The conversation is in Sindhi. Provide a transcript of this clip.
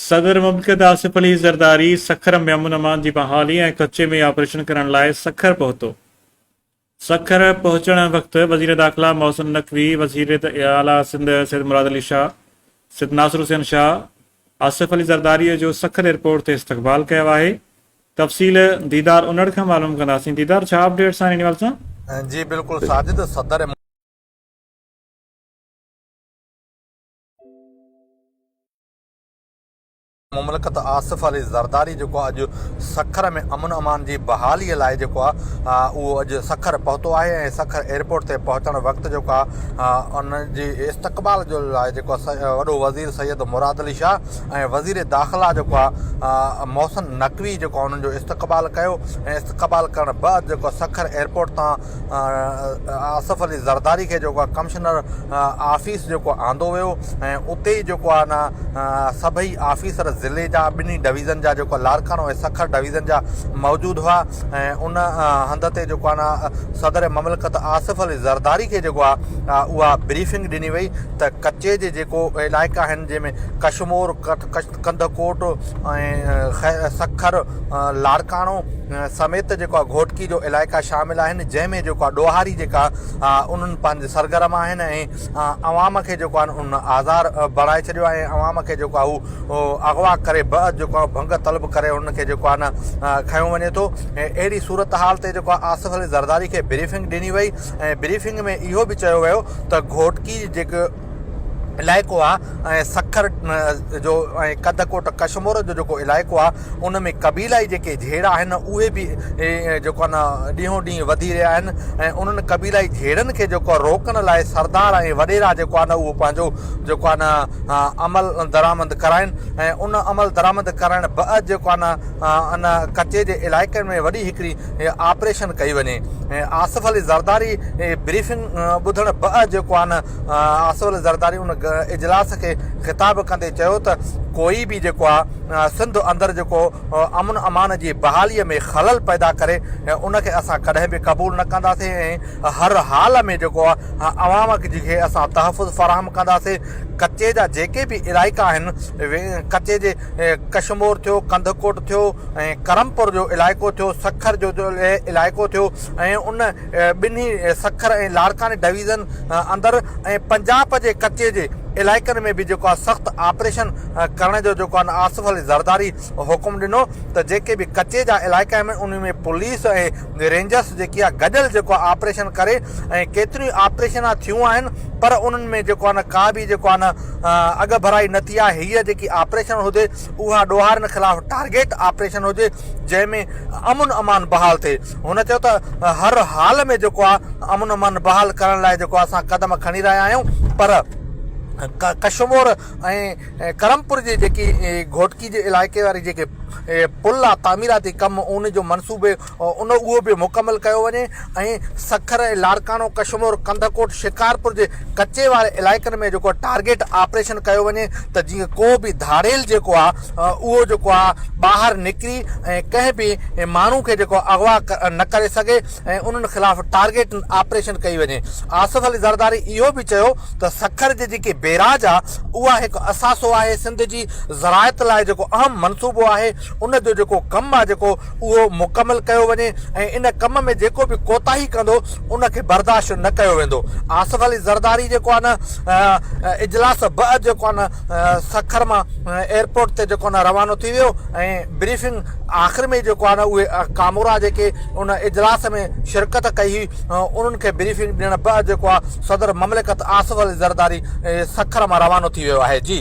صدر مملڪت آصف علي زرداري سکر ۾ امن امان جي بحالي ۽ ڪچي ۾ آپريشن ڪرڻ لاء سکر پهتو. سکر پهچڻ وقت وزير داخلا محسن نقوي، وزير اعليٰ سنڌ سيد مراد علي شاهه، سيد ناصر حسين شاهه، آصف علي زرداري جو سکر ايئرپورٽ تي استقبال ڪيو آهي. تفصيل ديدار انڙ کان معلوم ڪنداسين. ديدار ڇا اپڊيٽس آهن ان حوالي سان؟ جي بلڪل ساجد صدر مملڪت آصف علي زرداري جيڪو اڄ سکر ۾ امن امان جي بحالي لاء جيڪو آهي اهو اڄ سکر پهتو آهي ۽ سکر ايئرپورٽ تي پهچڻ وقت جيڪو آهي ان جي استقبال جو لاء جيڪو وڏو وزير سيد مراد علي شاهه ۽ وزير داخلا جيڪو آهي محسن نقوي جيڪو آهي انهن جو استقبال ڪيو ۽ استقبال ڪرڻ بعد جيڪو سکر ايئرپورٽ تان آصف علي زرداري کي جيڪو آهي ڪمشنر آفيس جيڪو آندو ويو ۽ اتي ئي جيڪو آهي نه سڀئي آفيسر ضلعي جا ٻنهي ڊويزن جا جيڪو لاڙڪاڻو ۽ سکر ڊويزن جا موجود هئا ۽ ان هنڌ تي جيڪو آهي نه صدر مملڪت آصف علي زرداري کي جيڪو آهي اها بريفنگ ڏني وئي ته ڪچي جي جيڪو علائقا آهن جنهن ۾ ڪشمور ڪنڌڪوٽ ۽ سکر، لاڙڪاڻو سميت جيڪو آهي گهوٽڪي جو علائقا شامل آهن جنهن ۾ جيڪو آهي ڏوهاري جيڪا انهن پنهنجي سرگرم آهن ۽ عوام کي جيڪو آهي انهن آزار بڻائي ڇڏيو آهي ۽ عوام کي جيڪو آهي هو اغوا ڪري بعد جيڪو آهي ڀنگ طلب ڪري انهن کي جيڪو آهي نه کنيو وڃي ٿو ۽ اهڙي صورتحال تي جيڪو آهي آصف علي زرداري کي بريفنگ ڏني وئي ۽ بريفنگ ۾ اهو به چيو ويو ته گهوٽڪي جيڪو علائقو آ ۽ سکر جو ۽ ڪڌڪوٽ ڪشمور جو جيڪو علائقو آ ان ۾ قبيلائي جيڪي جهيڙا آهن اهي به جيڪو آ نه ڏينهون ڏينهن وڌي رهيا آهن ۽ انهن قبيلائي جهيڙن کي جيڪو آ روڪڻ لاء سردار ۽ وڏيرا جيڪو آ نه اهو پنهنجو جيڪو آ نه عمل درآمد ڪرائن ۽ ان عمل درآمد ڪرائڻ بعد جيڪو آ نه ان ڪچي جي علائقن ۾ وڏي هڪڙي آپريشن ڪئي وڃي آصف علي زرداري بريفنگ ٻڌڻ بعد جيڪو آ نه آصف علي زرداري ان اجلاس کي خطاب ڪندي چيو ته ڪوئي به جيڪو آ سنڌ اندر جيڪو امن امان جي بحالي ۾ خلل پيدا ڪري ان کي اسان ڪڏهن به قبول نه ڪنداسين ۽ هر حال ۾ جيڪو آ عوام کي اسان تحفظ فراهم ڪنداسين ڪچي جا جيڪي به علائقا آهن ڪچي جي ڪشمور ٿيو ڪنڌڪوٽ ٿيو ۽ ڪرمپور جو علائقو ٿيو سکر جو علائقو ٿيو ۽ ان ٻنهي سکر ۽ لاڙڪاڻي ڊويزن اندر ۽ پنجاب جي ڪچي جي علائقن ۾ به جيڪو آهي سخت آپريشن ڪرڻ جو جيڪو آهي آصف علي زرداري حڪم ڏنو ته جيڪي به ڪچي جا علائقا آهن انهن ۾ پوليس ۽ رينجرس جيڪي آهي گڏيل جيڪو آهي آپريشن ڪري ۽ ڪيتريون آپريشن ٿيون آهن پر انهن ۾ جيڪو آهي نه ڪا به جيڪو آهي نه اڳڀرائي نه ٿي آهي هيء جيڪي آپريشن هجي اها ڏوهارين خلاف ٽارگيٽ آپريشن هجي جنهن ۾ امن امان بحال ٿئي. هن چيو ته هر حال ۾ جيڪو آهي امن امان بحال ڪرڻ لاء جيڪو آهي اسان قدم کڻي رهيا آهيون پر ڪشمور ۽ ڪرمپور جي جيڪي گهوٽڪي جي علائقي واري جيڪي پل آهي تعميراتي ڪم ان جو منصوبي ان اهو به مڪمل ڪيو وڃي ۽ سکر ۽ لاڙڪاڻو، ڪشمور، ڪنڌڪوٽ، شڪارپور جي ڪچي واري علائقن ۾ جيڪو ٽارگيٽ آپريشن ڪيو وڃي ته جيئن ڪو به ڌاڙيل جيڪو آ اهو جيڪو آ ٻاهر نڪري ۽ ڪنهن به ماڻهو کي جيڪو اغوا نه ڪري سگهي ۽ انهن خلاف ٽارگيٽ آپريشن ڪئي وڃي. آصف علي زرداري اهو به چيو ته سکر جي جيڪي بيراج آ اها هڪ اثاثو آهي سنڌ جي زراعت لاء جيڪو اهم منصوبو آهي ان جو جيڪو ڪم آ جيڪو اهو مڪمل ڪيو وڃي ۽ ان ڪم ۾ جيڪو به ڪوتاهي ڪندو ان کي برداشت نه ڪيو ويندو. آصف علي زرداري جيڪو آهي نه اجلاس بعد جيڪو آهي نه سکر مان ايئرپورٽ تي جيڪو آهي نه روانو ٿي ويو ۽ بريفنگ آخر ۾ جيڪو آهي نه اهي ڪامورا جيڪي ان اجلاس ۾ شرڪت ڪئي هئي انهن کي بريفنگ ڏيڻ بعد جيڪو آهي صدر مملڪت آصف علي زرداري سکر مان روانو ٿي ويو آهي جي.